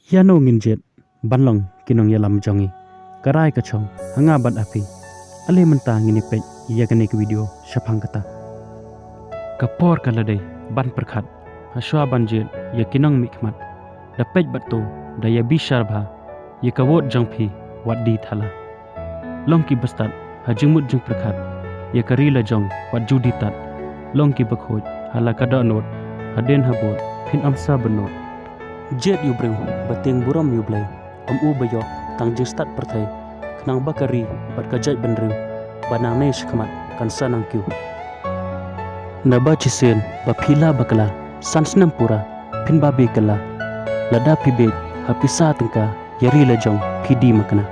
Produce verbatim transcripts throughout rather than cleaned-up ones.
Ïano ngin jied ban long ki nongïalam jong ngi? Ka rai ka shong ha nga bad ha phi. Ale mynta ngin ïa peit ïa kane ka video shaphang kata. Ka por ka la dei ban pyrkhat, ha shuwa ban jied ïa ki nongmihkhmat. Da peit bad to, da ïa bishar bha ïa ka vote jong phi, wat die thala. Long ki bastad ha jingmut jingpyrkhat, ïa ka ri la jong wat ju die tad. Long ki bakhuid ha la ka dohnud, hadien habud phin ym sa bynnud. Jied ïa u briew ba tieng burom ïa u Blei, ym u ba ïoh tang jingstad pyrthei, khnang ba ka ri bad ka jaitbynriew ba nangne shakhmat kan sa nang kiew. Naba shisien ba phi la bakla, san snem pura phin ba bieit kylla. Lada phi bieit ha pisa tyngka, ïa ri la jong phi die makna.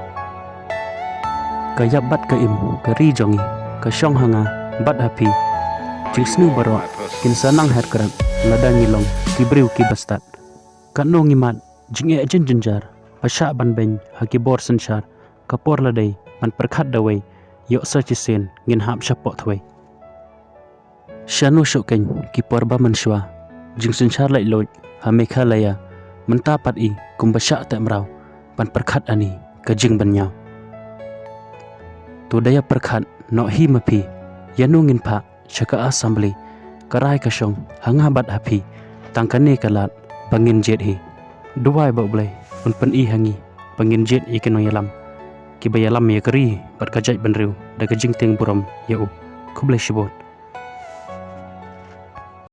Ka ïap bad ka im ka ri jong ngi, ka shong ha nga bad ha phi. Jingsniew baroh kin sa nang her krep, lada ngi long ki briew ki bastad. Katno ngi mad jingeh jynjar, ba shah ban beiñ ha ki bor synshar. Ka por la dei ban pyrkhat dawei, ïoh sa shisien ngin hap shapoh thwei. Shano shuh keiñ ki por ba mynshuwa, jingsynshar laitluid ha Meghalaya. Mynta pat i kumba shah teh mraw, ban pyrkhat ani ka jingbynñiaw. To da ïa pyrkhat noh hi ma phi, ïano ngin phah sha ka Assembly. Ka rai ka shong ha nga bad ha phi, tang kane ka lad ba ngin jied hi. Duwai ba u Blei un pyni ha ngi ba ngin jied ïa ki nongïalam kiba ïalam ïa ka ri bad ka jaitbynriew da ka jingtieng burom ïa u. Khublei shibun.